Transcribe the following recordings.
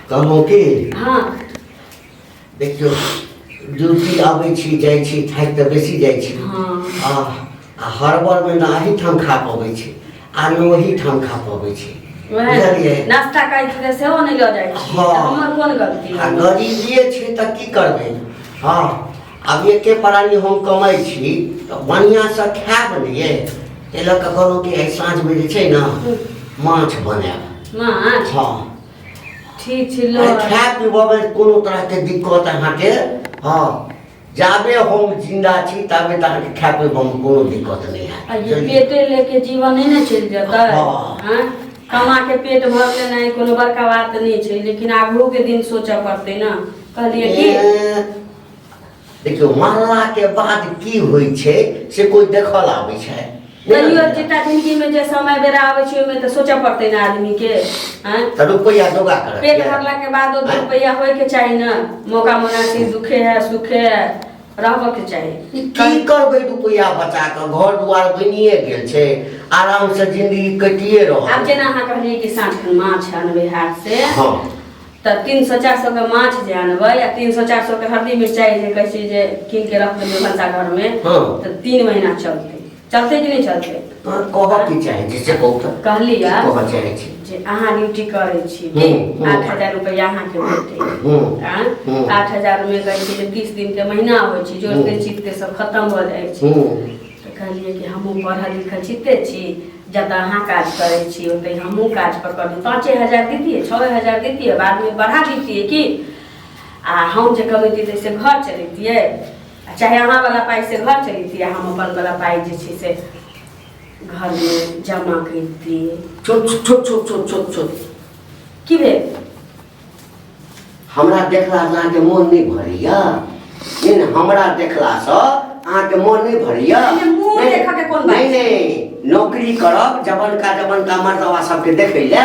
कहलहुँ की हँ देखियौ ड्यूटी आबै छी जाइ छी थाकि तऽ बेसी जाइ छी हँ आ आ हड़बड़मे ने एहिठाम खा पबै छी आ ने ओहिठाम खा पबै छी वएह बुझलियै नाश्ता खाइ छी तऽ सेहो नहि लऽ जाइ छी हँ। तऽ हमर कोन गलती आ गरीबिए छै तऽ की करबै हँ आब एके प्राणी हम कमाइ छी तऽ बढ़िआँसँ खायब ने यै एहि लऽ कऽ कहलहुँ कि आइ साँझमे जे छै ने माछ बनायब माछ हँ ठीक छै लऽ आइ खाय पीबऽमे कोनो तरहके दिक्कत अहाँके हँ जाबे हम जिन्दा छी ताबे तऽ अहाँके खाय पीबऽमे कोनो दिक्कत नहि आ हैत ये पेटे लेके जीवन नहि ने चलि जेतै हँ। आँय? कमा के पेट भर लेनाइ कोनो बड़का बात नहि छै लेकिन आगूके दिन सोचऽ पड़तै ने कहलियै की ए, देखियौ मरलाके बाद की होइ छै से कोइ देखल आबै छै नहि तैयो ने? जितना जिंदगी में जे समय बेरा आबै छै ओहिमे तऽ सोचऽ पड़तै ने आदमी के आँय? तऽ रुपैआ जोगा करऽ पेट भरला के बाद दू रुपैआ होय के चाही ने मौका मुनासिब दुखे है सुखे है रहबऽ के चाही ई की करबै रुपैआ बचा कऽ घर दुआर बनिए गेल छै आरामसँ जिंदगी कटिए आब रहल जेना अहाँ कहलियै कि साँझ खन माछ अनबै हाट से हँ तऽ 300 400 के माछ जे अनबै आ 300 400 के हल्दी मिरचाइ जे कहै छी जे कीन के रख देबै भनसा घरमे तऽ 3 महीना चलतै। चलतै कि नहि चलतै? तोहर कहऽ की चाहै छी से कहू तऽ। कहलियै की कहऽ चाहै छी? जे अहाँ ड्यूटी करै छी की 8000 रुपैआ अहाँके भेटै आँय? 8000मे कहै छै जे 30 दिनके महीना होइ छै, जोड़ते चितते सब खतम भऽ जाइ छै। तऽ कहलियै कि हमहूँ पढ़ल लिखल चिते छी, जतऽ अहाँ काज करै छी ओतहि हमहूँ काज पकड़लहुँ। 5000 दितियै, 6000 दितियै, बादमे बढ़ा दितियै की। आ हम जे कमैतियै ताहिसँ घर चलैतियै, आ चाहे अहाँवला पाइसँ घर चलैतियै, हम अपनवला पाइ जे छै से घरमे जमा करितियै। चुप चुप चुप चुप चुप चुप। की भेल? हमरा देखलासँ अहाँके मोन नहि भरैया? नहि ने, हमरा देखलासँ अहाँके मोन नहि भरैया? नहि, मुँह नहि, देखऽ के कोन बात नहि छै? नहि, नौकरी करब जबनका जबनका मर्दवा सबके देखै लए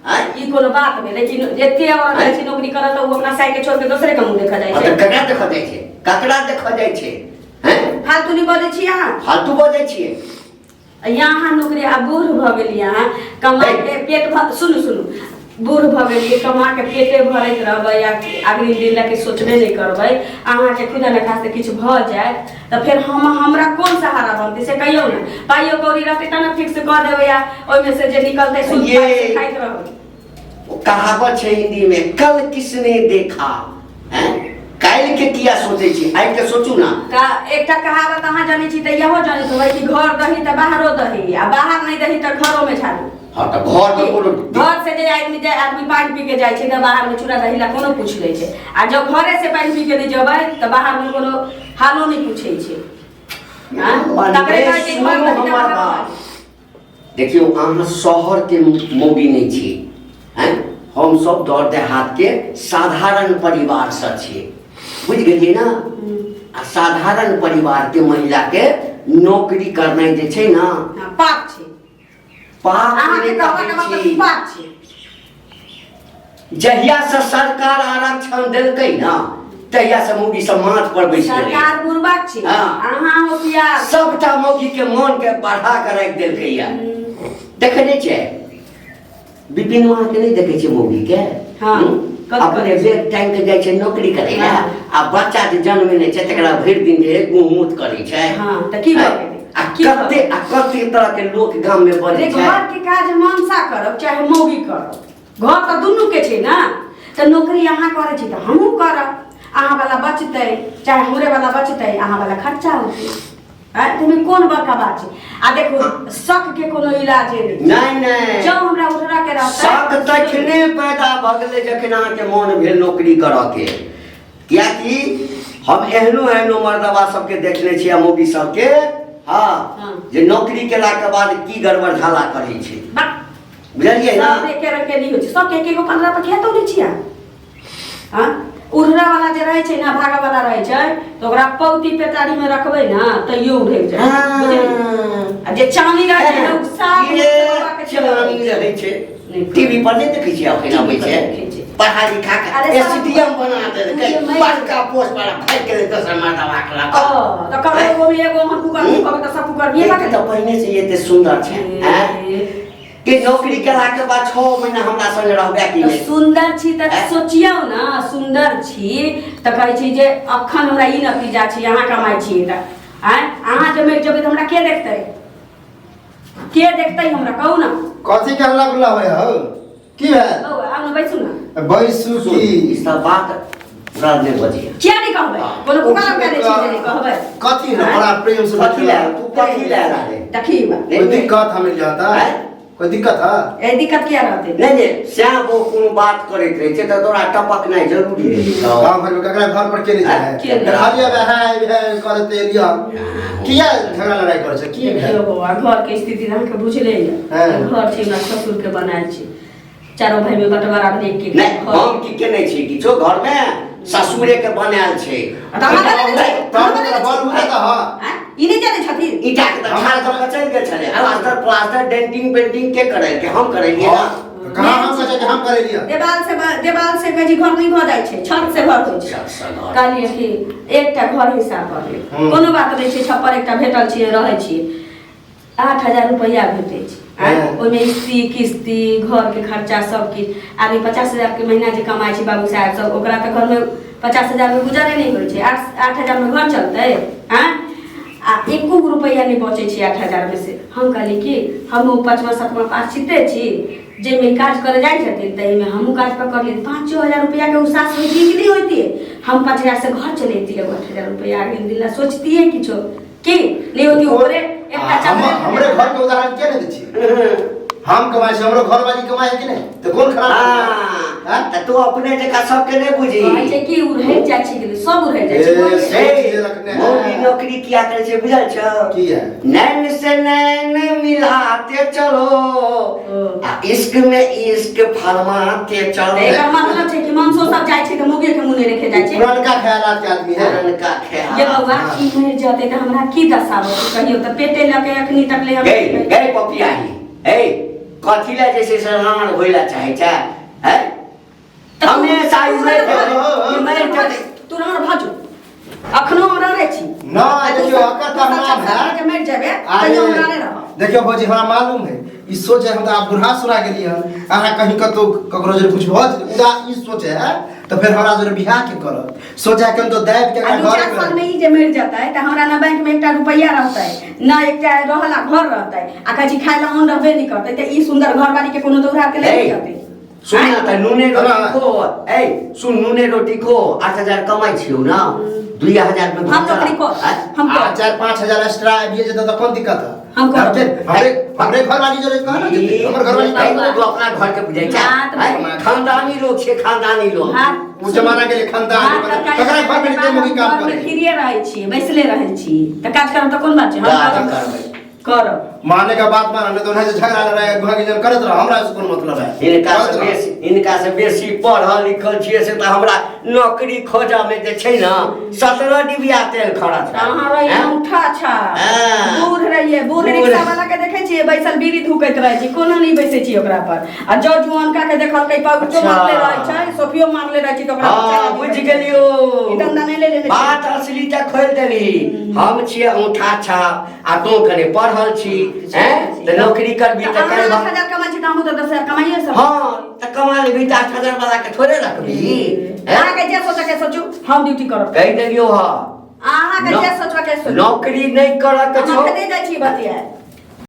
आँय? ई कोनो बात भेलै कि एते औरत जाइ छै नौकरी करऽ तऽ ओ अपना साइ के छोड़ के दोसरे के मुँह देखऽ जाइ हँ, तऽ छै? ककरा देखऽ जाइ छै? ककरा देखऽ जाइ छै हैं? फालतू नहि बजै छी अहाँ। फालतू बजै छियै। यहाँ नौकरी आ बूढ़ भऽ गेलियै अहाँ, कमा के पेट भर, सुनू सुनू, बूढ़ भऽ गेलियै, कमा के पेटे भरैत रहबै आ अगली दिन लऽ के सोचबे नहि करबै। अहाँके खुदा न खास्ते किछु भऽ जायत तऽ फेर हम हमरा कोन सहारा बनतै से कहियौ ने। पाइयो कौड़ी रहतै तब ने फिक्स कऽ देबै आ ओहिमे से जे निकलतै सूद ये पाइ से खाइत रहबै। वो कहावत छै हिंदी में, कल किसने देखा हैं? काल्हि के किया सोचै छी, आइ के सोचू ना। का एकटा कहावत अहाँ जानै छी तऽ इहो जानैत होबै कि घर दही तऽ बाहरो दही आ बाहर नहि दही तऽ घरोमे झाड़ू। हँ, तऽ घर मे कोनो घर से जे आदमी जाय, आदमी पानि पी के जाइ छै तऽ बाहर मे चूड़ा दही ला कोनो पूछ लै छै, आ जब घरे से पानि पी के नहि जेबै तऽ बाहर मे कोनो हालो नहि पूछै छै। आँय? तकरे कहै छै घर सुनू दही तऽ हमर बाहरो बात। दही। देखियौ, अहाँ शहरके मौगी नहि छी हैं, हम सब दर देहातके साधारण परिवारसँ छियै, बुझि गेलियै ने? आ साधारण परिवारके महिलाके नौकरी करनाइ जे छै ने हँ, पाप छै। पाप अहाँके नहि कहबाक कहै मतलब छी। पाप छै। जहियासँ सरकार आरक्षण देलकै ने तहियासँ मौगी सब माथ पर बैस गेलै। सरकार बुड़बक छै। अहाँ होशियार। सबटा मौगी के मन के बढ़ा के राखि देलकै या। देखै नहि छियै विपिन के नहि देखै छियै मौगी के? हँ, हम्म? कथी अपने करै छै? बैग टांगि के जाइ छै नौकरी करै लए आ बच्चा जे जन्म छै तकरा भरि दिन जे गुह मूत करै छै। हँ, तऽ की भऽ गेलै? आ की भऽ कते आ कते तरह के लोक गाम में बजै अरे छै। घर के काज मनसा करब चाहे मौगी करब, घर तऽ दुनू के छै ने। तऽ नौकरी अहाँ करै छी तऽ हमहूँ करब। अहाँ वाला बचतै चाहे हमरे वाला बचतै, अहाँ वाला खर्चा होतै। आँय, ताहिमे कोन बड़का बात छै? आ देखू, शक के कोनो इलाजे नहि। नहि नहि। जँ हमरा उठरा के रहतै शक तखने पैदा भऽ गेलै जखन अहाँके मोन भेल नौकरी करऽ के, कियाकि हम एहनो एहनो मर्दबा सबके देखने छियै आ मौगी सबके हँ जे नौकरी केलाके बाद की गड़बड़ झाला करै छै। बा बुझलियै ने? सब एके रंग के नहि होइ छै। सबके एके गो 15 पर खेतो नहि छियै। हँ, उड़रा वाला जे रहै छै ने, भागऽ वाला रहै छै, तऽ ओकरा पौती पेटारी मे रखबै ने तैयो उड़ै छै, बुझलियै? आ जे चानी रहै छै ने, ओ साफ ये बाबा के चलि चानी रहै छै। नहि। टीवी पर नहि देखै छियै अखन अबै TV पर छै? देखै छियै। पढ़ा लिखा के अरे सब- एसडीएम बना देलकै। बुझियौ, बड़का पोस्ट पर भागि गेलै दोसर मर्दबा के लऽ कऽ। ओ, तऽ कहबै एगो मे एगो हम कुकर कहबै तऽ सब कुकर एक तऽ पहिने से एते सुन्दर छै हैं? कि नौकरी केला के बाद 6 महीना हमरा संगे रहबे कि तऽ नहि? सुन्दर छी तऽ आँय? सोचियौ ने, सुन्दर छी तऽ कहै छी जे अखन हमरा ई नतीजा छी, अहाँ कमाइ छी तऽ आँय, अहाँ जे मरि जेबै तऽ हमरा के देखतै? के देखतै हमरा, कहू ने। कथी के हल्ला गुल्ला होय हौ? की भेल? बौआ, आउ ने, बैसू ने। बैसू सुन, की? ई सब बात तोरा नहि बजिहे। किया नहि कहबै? कोनो कुकर्म करै छी जे नहि कहबै? कथी ने बड़ा प्रेम से कथी लए तू कथी लए रहले? देखी बा। नहीं, कोई नहीं। दिक्कत हमें जाता आँय? कोई दिक्कत है? ए दिक्कत किया रहतै? नहि नहि, सएह वो कोनो बात करैत रहै छै तऽ तोरा टपकनाइ जरूरी रहै छै। गाँव घर में ककरा घर पर के नहीं जाए? के नहीं? खाली अब है है करते लिया किया झगड़ा लड़ाई करे छै? की देखियौ बौआ, घर के स्थिति तऽ अहाँके बुझले यऽ। हाँ। घर छै हमरा ससुर के बनायल छै, चारो भाई में बंटवारा भेल के नहि, हम की केने छी किछो? घर में ससुरे के बनायल छै। तऽ अहाँ बनेने छी? तब तोरा बल हुए तऽ हँ। आँय? ई नहि जानै छथिन? ईटा के तऽ ठाड़ कऽ के चलि गेल छलै। प्लास्टर प्लास्टर डेंटिंग पेंटिंग के करेलकै? हम करेलियै ना। हाँ, कहाँ हम कहै छै कि हम करेलियै? देवाल से देवाल से कहै छी घर नहि भऽ जाइ छै, छत से घर होइ छै। छत से घर। कहलियै कि एकटा घर हिस्सा कऽ लेब, कोनो बात नहि छै, छप्पर एकटा भेटल छियै, रहै छियै, 8000 रुपैआ भेटै छै। आँय? ओहिमे स्त्री किस्ती घरके खर्चा सब किछु। आदमी 50,000 के महीना जे कमाइ छै बाबू साहेब सब, ओकरा तऽ घरमे 50,000 मे गुजारे नहि होइ छै। 8000 मे घर चलतै? आँय? आ एको गो रुपैआ नहि बचै छै 8000 मे से। हम कहली कि हमहूँ 5वां 7वां पास छिते छी, जाहिमे काज करे जाइ छथिन ताहिमे हमहूँ काज पकड़ ली, 5000 रुपैआके उसास होइतियै कि नहि होइतियै? हम 5000 से घर चलैतियै, 8000 रुपैआ अगले दिन ला सोचतियै किछो की नहि होती ऊपरे एकटा चादर। हमरे घर के उदाहरण के नहीं दै छियै? हम कमाइ छी, हमरो घरवाली कमाइ है कि नहीं? तऽ कोन खराब? हाँ, तऽ तू अपने जकाँ सबके नहि बुझी। कहै छै कि उड़ै जाइ छै कि सब उड़ै जाइ छै। ए, ए, जे रखने है। मौगी नौकरी किया करै छै बुझल छौ? की है? नैन से नैन मिलाते चलो आ इश्क में इश्क फरमाते चलो। एकर मतलब छै कि मनसो सब जाइ छै तऽ मुगे के मुँह नहि रखे जाइ छै। पुरनका ख्यालात के आदमी है। पुरनका ख्याल। ये बौआ, ई मरि जेतै तऽ हमरा की दशा होतै कहियौ तऽ? पेटे लऽ के अखनी तक ले हम गई गई पपियाही, ए कथी ला जे छै से राण होय ला चाहै छै? हैं, हमेशा ई मरि जेतै, ई मरि जेतै। तू राण भऽ जो, अखनो हम रहे छी। ना, देखियौ, एकर तऽ नाम है। जे मरि जेबै अरे, तैयो हम रहे रहब। देखियौ भौजी, हमरा मालूम है ई सोच है। हम तऽ आब बूढ़ा सुना गेलियै हन। अहाँ कहीं कतौ ककरो जरे कुछ भऽ जेतै, उदा ई सोच है तऽ फेर हमरा जरे बियाह के करत? सोच है कि हम तो दाबि के आ एकरा दू घर चारि में साल में ई जे मरि जेतै तऽ हमरा ने बैंक में एकटा रुपैआ रहतै, ने एकटा रहला घर रहतै, आ कहै छी खाय ला अन्न रहबे नहि करतै, तऽ ई सुन्दर घरवाली के कोनो दौड़ा के ले ए, जेतै? सुन ना, तऽ नूने रोटी हाँ। खो। ए सुन, नूने रोटी खो। 8000 कमाइ छियौ ना, 2000 में हम नौकरी कर आँय? हम आ कर 4-5 हजार एक्स्ट्रा आबिए जेतै तऽ कोन दिक्कत है? हम करब। हमरे हमरे हमरे घरवाली जरे कह ना जेतै, हमर घरवाली ए, तू अपना घर के बुझै छै? हाथ आँय? खानदानी लोग छै, खानदानी लोग। हाथ ओ जमाना के लिए खानदान भात तरकारी ककरा घर में निकल मुगी काम घरमे करे। फ्रीए रहै छी, बैसले रहै छी, तऽ काज करब तऽ कोन बात छै? हम काज करब। करबै। करब। माने का बात माना, नहीं तो उन्हें से झगड़ा लड़ाई गुहा के जन करत रह, हमरा से कोन मतलब है? हिनका करत से रह। बेसी, हिनका से बेसी पढ़ल लिखल छियै से तऽ हमरा नौकरी खोजऽ में जे छै ने 17 डिबिया तेल खरच हैत। अहाँ रहिए हैं? उठा छा हाँ। बूढ़ रहिए बूढ़। बूढ़। रिक्शा वाला के देखै छियै बैसल बीड़ी धुकैत रहै छै, कोनो नहि बैसै छी ओकरा पर। आ जौ जुआनका के देखलकै पगचो अच्छा। मारले रहै छै, सोफियो मारले रहै छै, तऽ ओकरा हाँ बच्चा नहि बुझि देखै छै। गेलियो। ई धंधा नहि ले लेने छै। बात असली तऽ खोलि देली। हम छियै औंठा छाप आ तों कने पढ़ल छी हैं, तऽ नौकरी करबी तऽ तऽ अहाँ करबा। 8000 कमाइ छी तऽ हमहूँ तऽ 10,000 कमाइए सकै। हाँ तऽ कमा लेबही तऽ 8000 वाला के थोड़े रखबही? हैं? अहाँके जे सोचऽ के सोचू, हम ड्यूटी करब। कहि देलियौ हँ। अहाँके जे सोचऽ के सोचू। नौकरी नहि करऽ के हम छौ। अखने जाइ छी बतियाए।